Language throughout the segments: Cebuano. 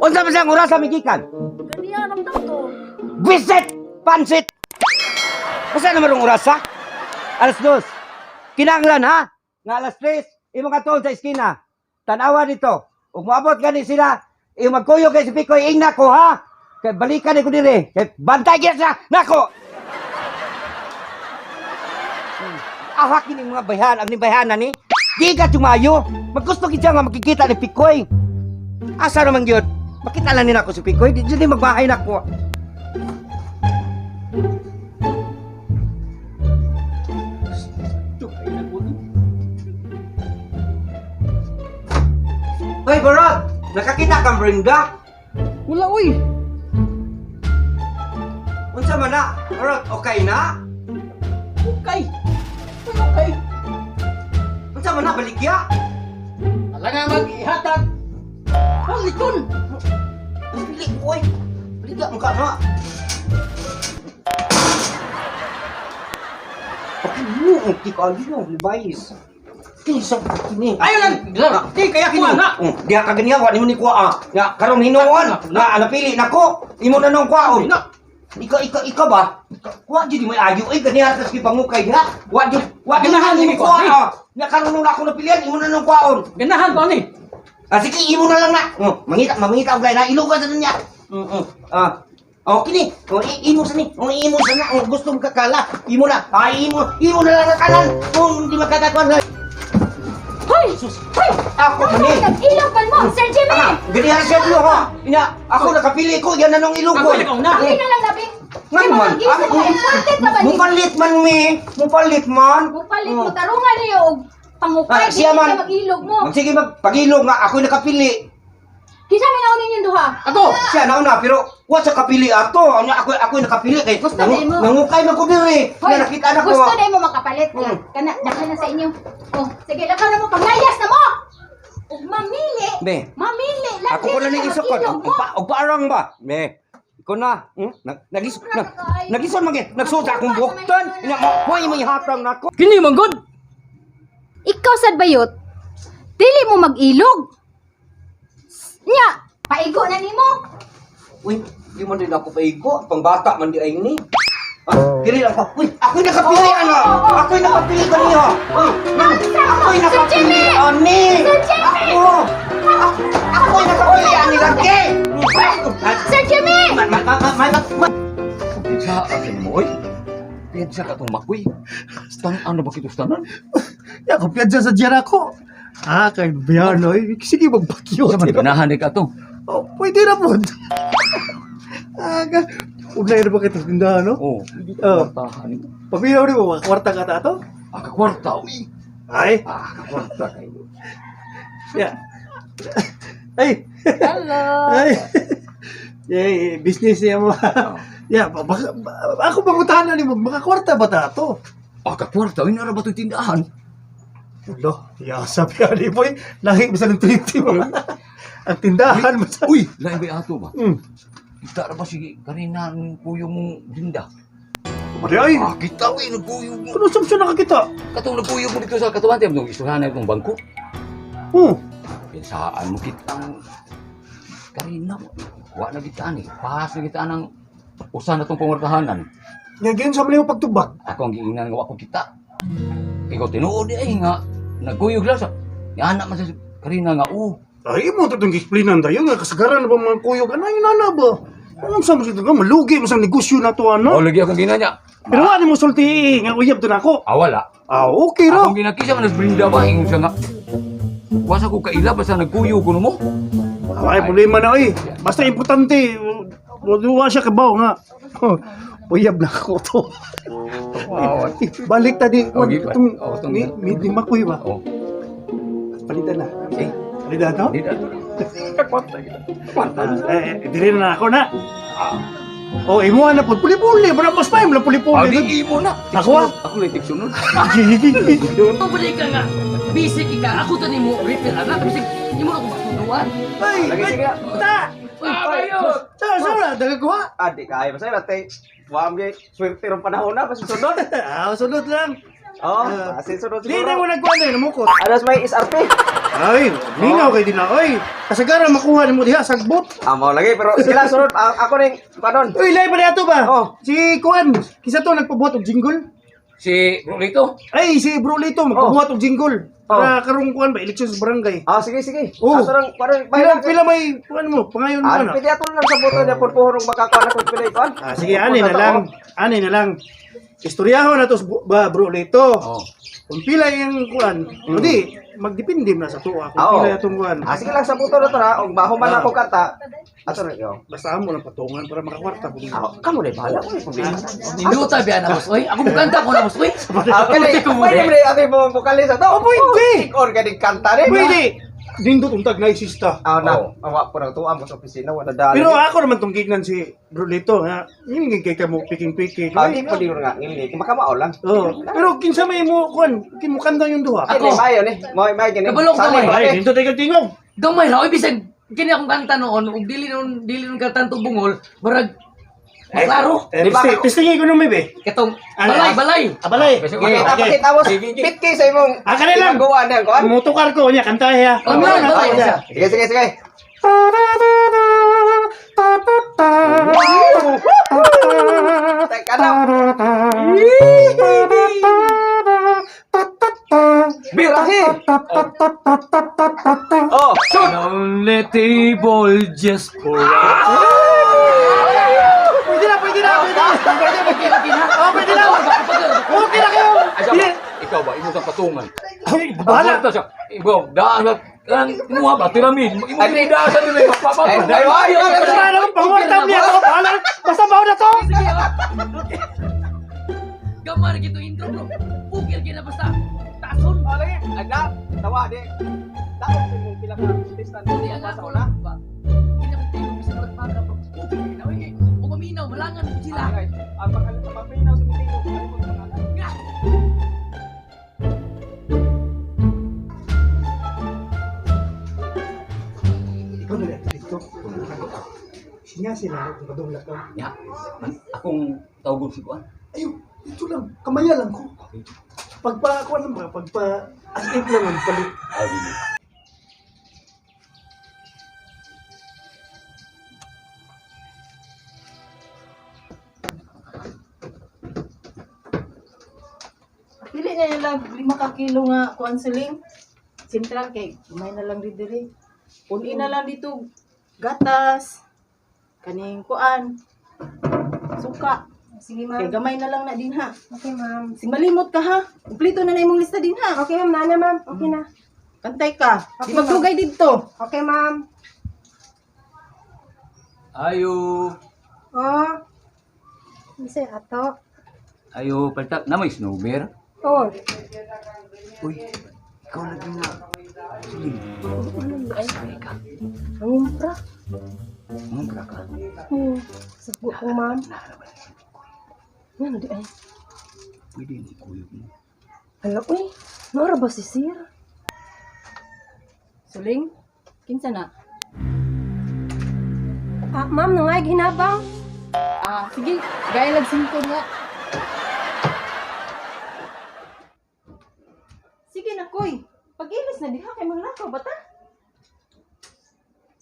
Unsa man siyang oras sa migikan? Ganiya lang daw to. Bisit! Pansit! Basta naman ang oras ha? 2:00. Kinanglan ha? Nga 3:00, imong katuon sa iskina. Tanawa dito. Ug moabot gani sila, imong magkuyog kay si Pikoy, ingna ko ha? Kay balikan ko dire. Kay bantay gyud sa nako. Ahak kini mga bayhan, ang nibayhanan ni. Di ka tumayo. Maggusto gid siya nga makikita ni Pikoy. Asa naman gyud? Makita lang ni nako si Pikoy, di jud ni magbahay nako. Hoy, Barot! Nakakita kang Brenda? Wala uy. Unsa man na? Barot, okay na? Okay. Uy, okay. Unsa man na baligya? Ala nga mag-ihatag. Paliton. Dili ko oy. Baligya mo ka na. Ano, ti ka mo, bayis. Kinsa kini? Ayaw lang. Na, Di kaya kini. kuha na. Oh, diha ka ganiya wa nimo ni kuha. Ah. Nga karon hinuon na napili nako. Imo na nung kuhaon. Na. Ikaw ikaw ikaw ba? Wa jud may ayo ay ganiha tas gipangukay diha. Wa jud Ganahan nimo ni kuha. ko, Ah. Nga karon nung ako napilian imo na nung kuhaon. Ganahan ko ani. Ah, sige, imo na lang na. Oh, mangita, mangita og lain na ilugan sa niya. Ah. Oh, kini. Oh, imo sa ni. Oh, imo sa na. Oh, gusto mo kakala. Imo na. Ay, imo, imo na lang na kanan. Kung di makakakuan na. Hoy! Sus. Hoy! Ako man ni. Nag-ilaw pa mo, Sir Jimmy! Ah, ganihan siya dulo ha. Ina, ako nakapili ko, yan na nung Ako ilugon. ikaw na. Okay na lang labi. Nga naman. Ako, important na ba ni? Mupalit man mi. Mupalit man. Mupalit Oh. mo, tarungan niyo og pangukay, Ah, siya dili man. ka mag-ilog mo. Sige magpagilog nga ako nakapili. Kinsa may nauna ninyong duha? Ako. Siya na una pero wa sa kapili ato. Ano ako nakapili kay Gusto din mo. Nangukay man ko diri. Hoy, Nga nakita na ko. Gusto na mo makapalit. Kana, daghan na sa inyo. Oh, sige, daghan na mo, panglayas na mo! Ug mamili, Be. mamili, lang Ako ko na dili ning ka isukod. mag-ilog mo. Og paarang ba? Me. Ikaw na. Nagis nag, nagison man gyud. Nagsuot sa akong bukton. Ina mo mo imo ihatang nako. Kini man god. Ikaw sad bayot, dili mo mag-ilog. Nya, paigo na nimo. Uy, di man din ako paigo. Pangbata man di ay ni. Ah, diri lang ko. Uy, ako'y nakapili ano. Ako'y nakapili kaniyo. Uy, ma'am, ako'y nakapili ani. Sir Jimmy! Ako. Ako'y nakapili ani lagi. Sir Jimmy! Ma ma ma ma ma. Ma. Piensa akin mo, oy. Piensa ka itong makoy. Stan, ano ba kito stanan? Ya, kumpiyansa sa Jericho. Ah, kay Biano, eh. Sige, magbakyo. Sa man ganahan ni ka to. Oh, pwede na po. Ah, ugnay na ba kita sa tindahan, no? Oh, Oh. kwartahan ni. Paminaw rin mo, kwarta ka ta to? Ah, kakwarta, uy. Ay, Ah, kakwarta kayo. ya. Ay, Hello. ay. Yeah, business niya mo. Yeah, baka, ako bangutahan na ni mo, makakwarta ba ta to? Ah, kakwarta, uy, nara ba itong tindahan? Ulo, ya, sabi ani boy, lahi bisa ng 20 mo. Ang tindahan mo sa... Uy, lain ba ato ba? Kita ra ba si kanina ang kuyo mong dinda? Mali ay, Ah, kita, uy, nagkuyo mo. ano sa siya nakakita? Katong nagkuyo mo dito sa katuwan, tiyan mo, istoryahan na itong bangko. Oh, Pinsaan mo kitang karina mo. Wa na kita ni. Pas na kita ng usa na tong pangwartahanan. nga gayon sa mali mo pagtubag. Ako ang giingnan nga wa ko kita. Ikaw tinuod di ay nga nagkuyog lang sa. Nga anak man sa karina nga oh. Ay, mo ito itong explainan tayo nga kasagaran na ba mga kuyog? Ano yung nana ba? Anong sa mo nga malugi mo sa negosyo na to ano? Oh, lagi akong ginanya. Pero ano mo sulti nga uyab to na ako? Ah, wala. Ah, okay ra. Akong ginakisa man nas brinda ba ingon siya nga. Wasa ko kaila basta nagkuyog kuno mo. Ay, problema na oy. Basta importante, duwa siya kabaw nga. Uyab na ako to. Wow. Balik ta di. Oh, gi- Itong oh, itong- ni Makoy ba? Oh. Palitan na. Eh, Palitan to? di na to. Kwarta kita. Kwarta. Ah, eh, dili na ako na. Oh, imo na po. Puli-puli, wala mas pa wala Ah, puli-puli. di imo na. Ako, ah. Ako lang tiksunod. Pabalik ka nga. Busy ka. Ako to nimo refill anak. Bisig imo na ko matuduan. Ay, Lagi sige. ta! Ah, bayot. Sa, sa, wala, nagagawa. Ah, di kaya. Basta yun, ate. Wa am gyud swerte rong panahon na basta sunod. Ah, sunod lang. Oh, asenso ro Di na mo siguro. nagkuhan na namukot. Alas may SRP. Ay, minaw kay din na oy. Kasagaran makuha nimo diha sagbot. Amo lagi pero sila sunod ako ning kanon. Uy, lahi pa ato ba? Oh. Si Kuan, kisa to nagpabuhat og jingle. Si Brolito. Ay, si Bro Lito magpabuhat og jingle. Oh. Para karong kuan ba eleksyon sa barangay. Ah, sige sige. Oh. Ato rang parang Pila pila may kuan mo, pangayon mo Ah, ano. pwede ato lang sa boto niya purpuhon makakuha na kung pila ikuan. Ah, sige, ani na lang. Ani na lang. Istoryahon na to ba Bro Lito. Oh. Kung pila yung kuan, o di magdepende na sa tuwa kung Oo. pila itong kuan. Ah, sige lang sa boto na to ra og baho man Ah. ako kanta. Ato ra yo. Basta amo lang patungan para makawarta ko. Ah, kamo na bahala ko problema. Ninduta biya na boss oy. Ako mukanta ko na boss oy. Ah, kani pwede mo ato mo vokalist ato. Oh, pwede. Oh, organic kanta rin. Pwede. Nindot untag na isista. Ah, na. Oh. Awa po nang tuwa mo sa opisina wala dali. Pero ako naman tong gignan si Brulito, ha. Yung kay ka mo piking-piki. Ah, di pa nga ngili. Makamao lang. Oh, pero kinsa may mo kuan, kimukanta yung duha. Ako. Ako. Mayo ni. Mo may gini. Kabalo ko Sali kamay. ba, Ay, eh? nindot ay tingog. Gamay ra oy bisag kini akong kanta noon ug dili nun kanta tong bungol, murag klaro. Eh, Di ba testing, testingin ko nung may be. Katong Ano? balay balay. Abalay. Sige, Pakita, Okay. pakita mo. Pit kay sa imong. Ah, kanila lang. Gawa na kuan. Mutukar ko niya kanta ya. Oh, balay, balay. siya. Sige, sige, sige. Teka na. Birahe. Oh, shoot. Lonely table just for Pwede na, pwede na, pwede na. Okay na. Oh, pwede na. Okay na kayo. Asa ba? Ikaw ba imo kang patungan? Ay, bahala. Bahala siya. Ikaw daan na kan imuha ba tiramin. Imo Ay, daan sa dili mapapa. Ay, ay, ay, ay, Basta na ako, pangwarta niya ako. Bahala. Basta baon na to. Sige, oh. Gamay ra gito intro bro. Ukir kina basta. Tason. Oh, lagi. Agda, tawa di. Daot imong pila ka artista Hindi ang sa ako una. ba. Kini akong tingog bisag murag baka bro. Ukir kina oy. Kay ug maminaw malangan gud sila. Ay, ang pagpaminaw sa mong tingog, kalimot pangalan. Nga. Ikaw na dito. Sinya sila kung kadungla ka. Ya. Akong tawgon si kuan. Ayo, ito lang. Kamaya lang ko. Pagpa, ako lang ba? Pagpa, as if lang ang palit. Ay, dili. Pili na nila 5 ka kilo nga kuan siling. Sentral kay gamay na lang di diri. Punin na lang dito gatas kaning kuan suka. Sige, Kay ma'am. gamay na lang na din ha. Okay, ma'am. Sing malimot ka ha. Kumpleto na na imong lista din ha. Okay, ma'am. Nana, ma'am. Okay na. Kantay ka. Di Okay, magdugay didto. Okay, ma'am. Ayo. Oh. Bisa ato. Ayo palta na may snow bear. Oh. Uy, ikaw lagi nga. Sige. Ano ba ay? Pangumpra. Ngumpra ka. Oh. Sago ko, ma'am. Ano di ay? Pwede mo kuyog mo. Hala, uy. Naara ba si sir? Suling, kinsa na? Ah, ma'am, nangay hinabang. Ah, sige, gaya lag singko nga. Sige na, koy. Pag-ilis na diha kay manglakaw ba ta?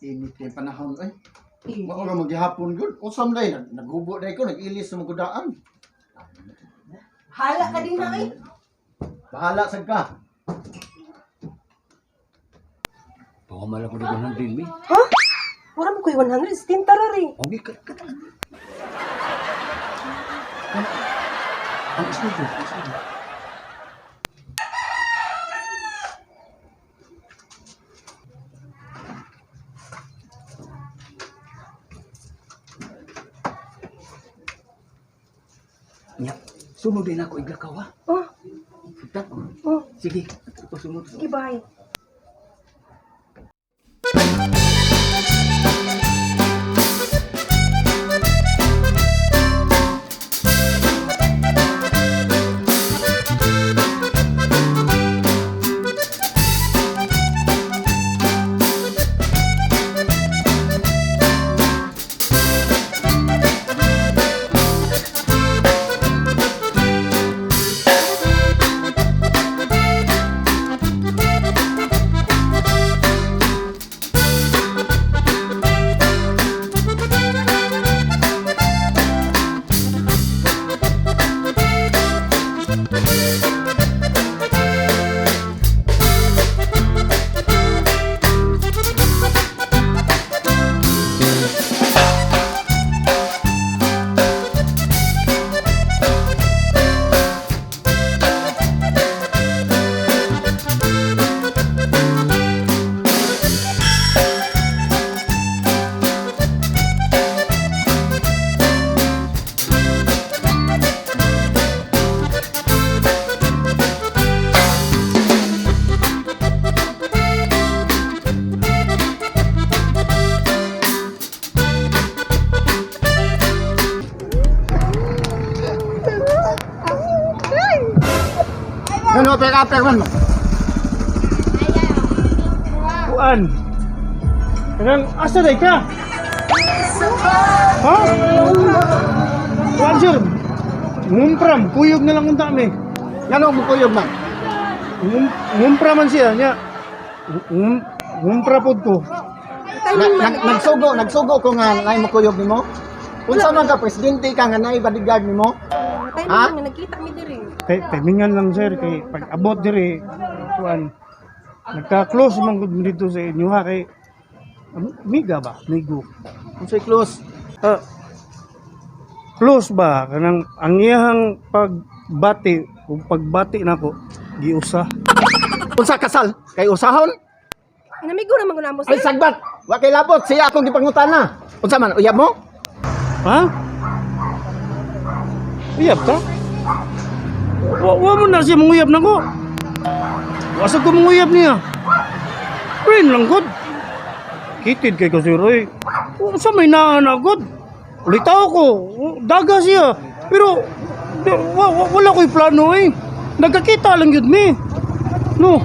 Init kay panahon ay. Mao ra maghihapon gyud. Usam day naghubo day ko, nag-ilis sa magudaan. Hala ka din ha, eh. Bahala sad ka. Pakamala ko na 100 mi. Ha? Wala mo ko'y 100. Tara rin. Okay, kat kat. Ang snow bear, ang snow bear. Nya, sunod din ako iglakaw ha. Oh. Sugtan. Oh. Sige, ito sunod. Sige, bye. Ngano apek-apek man? Kuan. Kanang asa day ka? Ha? Kuan sir. Ngumpram, kuyog na lang unta mi. Ngano mo kuyog man? Ngumpra man siya nya. Ngumpra pod ko. Timing man. Nagsugo ko nga naay mo kuyog nimo. Unsa man ka presidente ka nga naay bodyguard nimo? Timing Ha? man nga nagkita mi diri. Kay timingan lang sir kay pag abot diri kuan nagka-close man gud dito sa inyo ha kay miga ba? Migo. Unsay close? Ah, close ba kanang ang iyahang pagbati ug pagbati nako giusa. Unsa kasal? Kay usahon? Inamigo ra man gud namo Ay sir. sagbat. Wa kay labot siya akong gipangutana. Unsa man uyab mo? Ha? Uyab ta? Wa mo na siya manguyab nako. Wa sa ko manguyab niya. Friend lang gud. Kitid kay ko sir oy. Unsa may naa na gud? Litaw ko, daga siya. Pero wala ko'y plano eh. Nagkakita lang yun mi. No.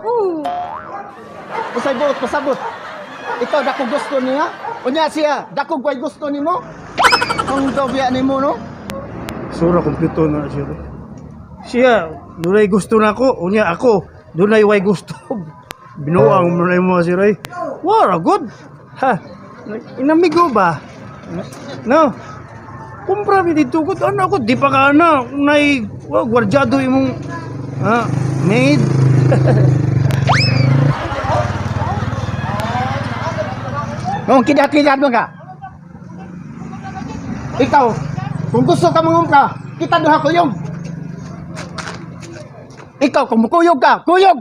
Oo. Unsay buot pasabot? Ikaw dako gusto niya? Unya siya dako way gusto nimo? Kung daw biya nimo no? Sura kompleto na siya. Siya, dunay gusto na ako. Unya ako, dunay way gusto. Binuang mo na yung mga sir ay. Wara, good. Ha, inamigo ba? No. Kumpra mi dito ko. Ano ako, di pa ka na. Nay, wa, gwardyado imong ha, maid. Nung kidat-kidat mo ka. Ikaw, kung gusto ka mangumpra, kita duha kuyog. Ikaw, kung mukuyog ka, kuyog!